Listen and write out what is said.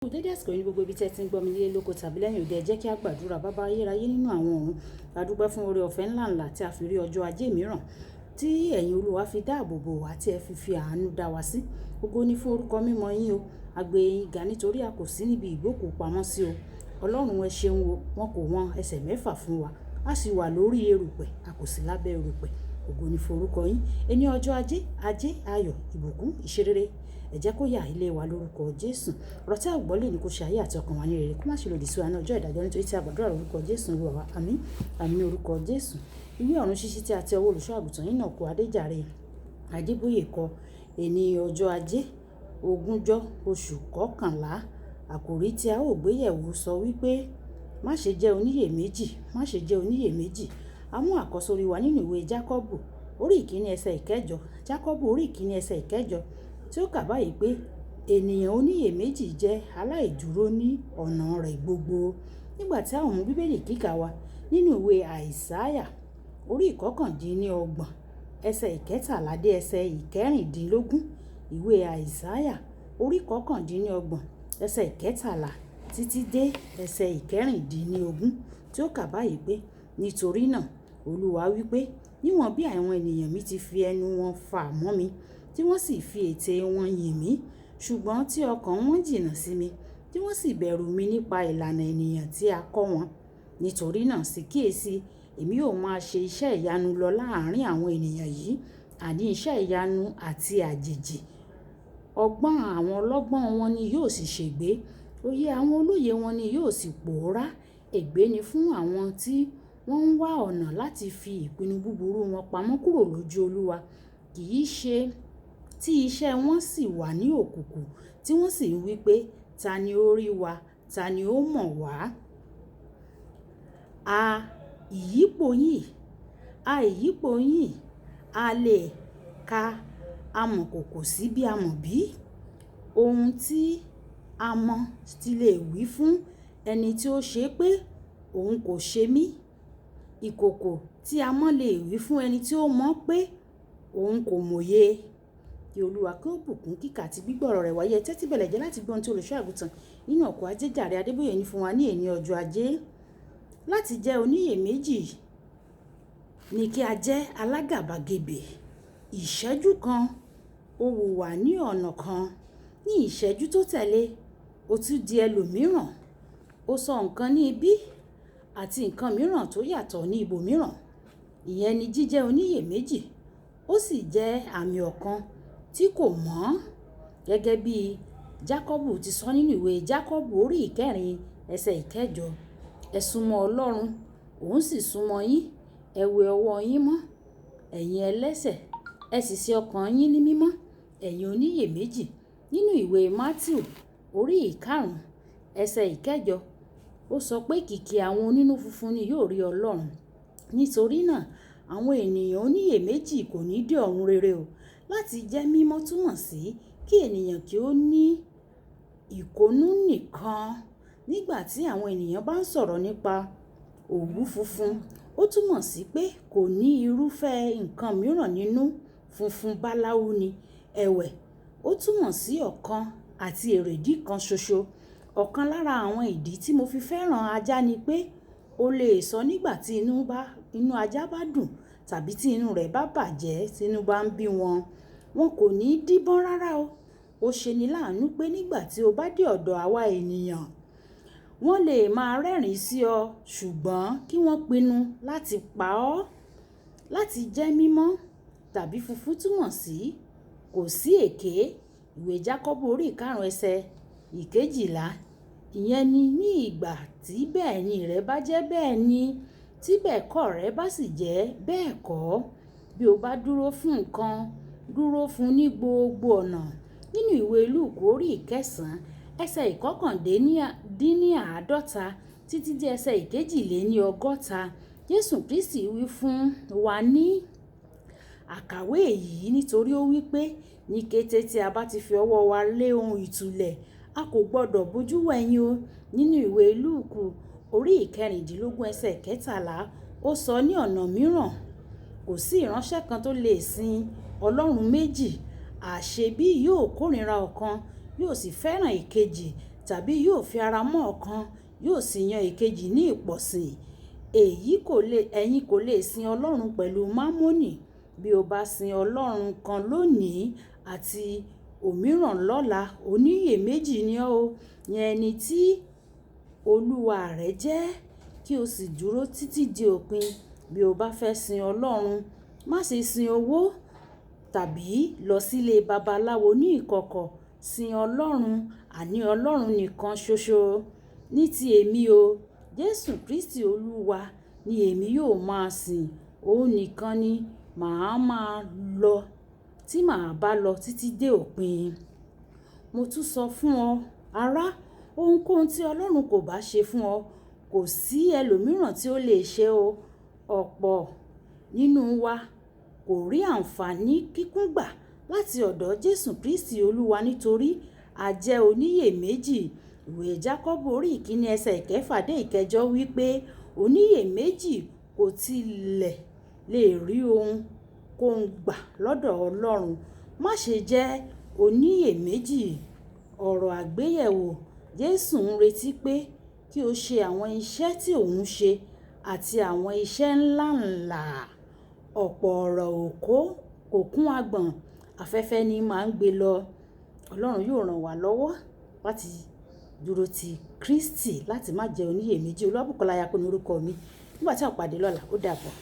Kú dédé àsìkò yìí ní gbogbo ibi tí ẹ ti ń gbọ́ mi nílé lóko tàbí lẹ́yìn òde. Ẹ jẹ́ kí a gbàdúrà. Baba ayérayé nínú àwọn ọ̀run. A dúpẹ́ fún oore ọ̀fẹ́ ńlá ńlá tí a fi rí ọjọ́ ajé mìíràn tí ẹ̀yin Olúwa fi dáàbò bò wá tí ẹ fi fi àánú dá wa sí. Ògo ni fún orúkọ mímọ́ yín o. A gbé yín ga nítorí a kò sí níbi ìgbókùú-pamọ́ sí o. Ọlọ́run ẹ ṣeun o. Wọn kò wọn ẹsẹ̀ mẹ́fà fún wa. A sì wà lórí erùpẹ̀, a kò sí lábẹ́ erùpẹ̀. Ògo ni fún orúkọ yín. Ẹni ọjọ́ ajé, ajé, ayọ̀, ìbùkún, ìṣerere. Ẹ jẹ́ kó yà ilé wa lórúkọ Jésù. Ọ̀rọ̀ tí a gbọ́ lónìí kó ṣe ayé àti ọkàn wa ní rere. Kó má ṣe lòdì sí wa ní ọjọ́ ìdájọ́ nítorí tí a gbàdúrà lórúkọ Jésù Olúwa wa. Àmín. Àmín ní orúkọ Jésù. Ìwé ọ̀run ṣíṣí tí a ti ọwọ́ olùṣọ́ àgùntàn yín náà kó Adéjàre Adébóyè kọ. Ẹni ọjọ́ ajé, ogúnjọ́ oṣù kọkànlá. Àkòrí tí a ó gbé yẹ̀wò sọ wípé má ṣe jẹ́ oníyèméjì, má ṣe jẹ́ oníyèméjì. A mú àkọ́sórí wa nínú ìwé Jákọ́bù orí ìkíní ẹsẹ̀ ìkẹjọ. Jákọ́bù orí ìkíní ẹsẹ̀ ìkẹjọ tí ó kà báyìí pé ènìyàn oníyèméjì jẹ́ aláìdúró ní ọ̀nà rẹ̀ gbogbo. Nígbà tí a ó mú bíbélì kíkà wa nínú ìwé Àìsáyà orí ìkọkàndínníọgbọ̀n ẹsẹ̀ ìkẹtàlá dé ẹsẹ̀ ìkẹrìndínlógún. Ìwé Àìsáyà orí ìkọkàndínníọgbọ̀n ẹsẹ̀ ìkẹtàlá títí dé ẹsẹ̀ ìkẹrìndínlógún tí ó kà báyìí pé nítorí náà Olúwa wí pé níwọ̀n bí àwọn ènìyàn mi ti fi ẹnu wọn fà mọ́ mi, tí wọ́n sì fi ètè wọn yìn mí, ṣùgbọ́n tí ọkàn wọn jìnnà sí mi, tí wọ́n sì bẹ̀rù mi nípa ìlànà ènìyàn tí a kọ́ wọn. Nítorí náà sì kíyèsi, èmi ó máa ṣe iṣẹ́ ìyanu lọ láàárín àwọn ènìyàn yìí, àní iṣẹ́ ìyanu àti àjèjì. Ọgbọ́n àwọn ọlọ́gbọ́n wọn ni yóò sì ṣègbé, òye àwọn olóye wọn ni yóò sì pòórá. Ègbé ni fún àwọn tí wọ́n ń wá ọ̀nà láti fi ìpinnu búburú wọn pamọ́ kúrò lójú Olúwa, kì í ṣe tí iṣẹ́ wọn sì wà ní òkùnkùn, tí wọ́n sì ń wí pé, ta ni ó rí wa? Ta ni ó mọ̀ wá? A ìyípo yìí, a ìyípo yìí, a lè ka amọ̀kòkò sí bí amọ̀ bí? Ohun tí a mọ̀ ti lè wí fún ẹni tí ó ṣe pé òun kò ṣe mí. Ìkòkò tí a mọ̀ lè wí fún ẹni tí ó mọ̀ pé òun kò mọ̀ye. Kí Olúwa kí ó bùkún kíkà àti gbígbọ́ ọ̀rọ̀ rẹ̀ wáyé. Tẹ́tí bẹ̀lẹ̀ jẹ́ láti gbọ́ ohun tí olùṣọ́ àgùntàn nínú ọkọ̀ Ajéjàre Adébóyè ní fún wa ní èní ọjọ́ ajé. Láti jẹ́ oníyèméjì ni kí a jẹ́ alágàbàgebè. Ìṣẹ́jú kan, ó wùwà ní ọ̀nà kan. Ní ìṣẹ́jú tó tẹ̀lé, ó tún di ẹlòmíràn. Ó sọ nǹkan ní ibí àti nǹkan mìíràn tó yàtọ̀ ní ibòmíràn. Ìyẹn ni jíjẹ́ oníyèméjì. Ó sì jẹ́ àmì ọ̀kan tí kò mọ́. Gẹ́gẹ́ bí Jákọ́bù ti sọ nínú ìwé Jákọ́bù orí ìkẹrin ẹsẹ̀ ìkẹjọ. Ẹ súnmọ́ Ọlọ́run, òun sì súnmọ́ yín. Ẹ wẹ ọwọ́ yín mọ́, ẹ̀yin ẹlẹ́sẹ̀, ẹ sì ṣe ọkàn yín ní mímọ́, ẹ̀yin oníyèméjì. Nínú ìwé Mátíù orí ìkarùn-ún ẹsẹ̀ ìkẹjọ, ó sọ pé kìkì àwọn onínú funfun ni yóò rí Ọlọ́run. Nítorí náà, àwọn ènìyàn oníyèméjì kò ní dé ọ̀run rere o. Láti jẹ́ mímọ́ túmọ̀ sí kí ènìyàn kí ó ní ìkónú nìkan. Nígbà tí àwọn ènìyàn bá ń sọ̀rọ̀ nípa òwú funfun, ó túmọ̀ sí pé kò ní irúfẹ́ nǹkan mìíràn nínú funfun báláwú ni. Ẹ̀wẹ̀, ó túmọ̀ sí ọ̀kan àti èrèdí kan ṣoṣo. Ọ̀kan lára àwọn ìdí tí mo fi fẹ́ràn ajá ni pé ó lè sọ nígbà tí inú ajá bá dùn tàbí tí inú rẹ̀ bá bàjẹ́, tí inú bá ń bí wọn. Wọn kò ní díbọ́n rárá o. Ó ṣe ni láànú pé nígbà tí o bá dé ọ̀dọ̀ àwa ènìyàn, wọ́n lè máa rẹ́rìn-ín sí ọ, ṣùgbọ́n kí wọ́n pinnu láti pa ọ́. Láti jẹ́ mímọ́ tàbí funfun túmọ̀ sí kò sí èké. Ìwé Jákọ́bù orí ìkarùn-ún ẹsẹ̀ ìkejìlá. Ìyẹn ni ní ìgbà tí bẹ́ẹ̀ni rẹ bá jẹ́ bẹ́ẹ̀ni, tí bẹ́ẹ̀ kọ́ rẹ bá sì jẹ́ bẹ́ẹ̀ kọ́. Bí o bá dúró fún nǹkan, dúró fún ní gbogbo ọ̀nà. Nínú ìwé Lúùkù orí ìkẹsàn-án ẹsẹ̀ ìkọkàndínníàádọ́ta títí dé ẹsẹ̀ ìkejìléníọgọ́ta, Jésù Kristi wí fún wa ní àkàwé yìí nítorí ó wí pé ní kété tí a bá ti fi ọwọ́ wa lé ohun ìtúlẹ̀, a kò gbọdọ̀ bojú wẹ̀yìn o. Nínú ìwé Lúùkù orí ìkẹrìndínlógún ẹsẹ̀ ìkẹtàlá, ó sọ ní ọ̀nà mìíràn, kò sí ìránṣẹ́ kan tó lè sin Ọlọ́run méjì. Àṣebí yóò kórìíra ọ̀kan, yóò sì fẹ́ràn ìkejì Tàbí yóò fi ara mọ́ ọ̀kan, yóò sì yan èkejì ní ìpọ̀sìn. Ẹ̀yin kò lè sin Ọlọ́run pẹ̀lú Mámónì. Bí o bá sin Ọlọ́run kan lónìí àti òmíràn lọ́la, oníyèméjì ni ọ́ o. Yan ẹni tí Olúwa rẹ jẹ́, kí o sì dúró títí di òpin. Bí o bá fẹ́ sin Ọlọ́run, má ṣe sin owó tàbí lọ sílé babaláwo ní ìkọ̀kọ̀. Sin Ọlọ́run, àní Ọlọ́run nìkan ṣoṣo. Ní ti èmi o, Jésù Kristi Olúwa ni èmi yóò máa sìn. Òun nìkan ni màá máa lọ tí màá bá lọ títí dé òpin. Mo tún sọ fún ọ, ará, ohunkóhun tí Ọlọ́run kò bá ṣe fún ọ, kò sí ẹlòmíràn tí ó lè ṣe o. Ọ̀pọ̀ nínú wa kò rí àǹfààní kíkún gbà láti ọ̀dọ̀ Jésù Kristi Olúwa nítorí a jẹ́ oníyèméjì. Ìwé Jákọ́bù orí ìkíni ẹsẹ̀ ìkẹfà dé ìkẹjọ wí pé oníyèméjì kò tilẹ̀ lè rí ohunkóhun gbà lọ́dọ̀ Ọlọ́run. Má ṣe jẹ́ oníyèméjì. Ọ̀rọ̀ àgbéyẹ̀wò: Jésù ń retí pé kí o ṣe àwọn iṣẹ́ tí òun ṣe àti àwọn iṣẹ́ ńlá ńlá. Ọ̀pọ̀ ọ̀rọ̀ kò kún agbọ̀n, afẹ́fẹ́ ni máa ń gbé lọ. Ọlọ́run yóò rán wa lọ́wọ́ láti dúró ti Kristi, láti má jẹ́ oníyèméjì. Olúwabùkọ́lá Ayáko ni orúkọ mi. Nígbà tí a ó pàdé lọ́la, ó dàbọ̀.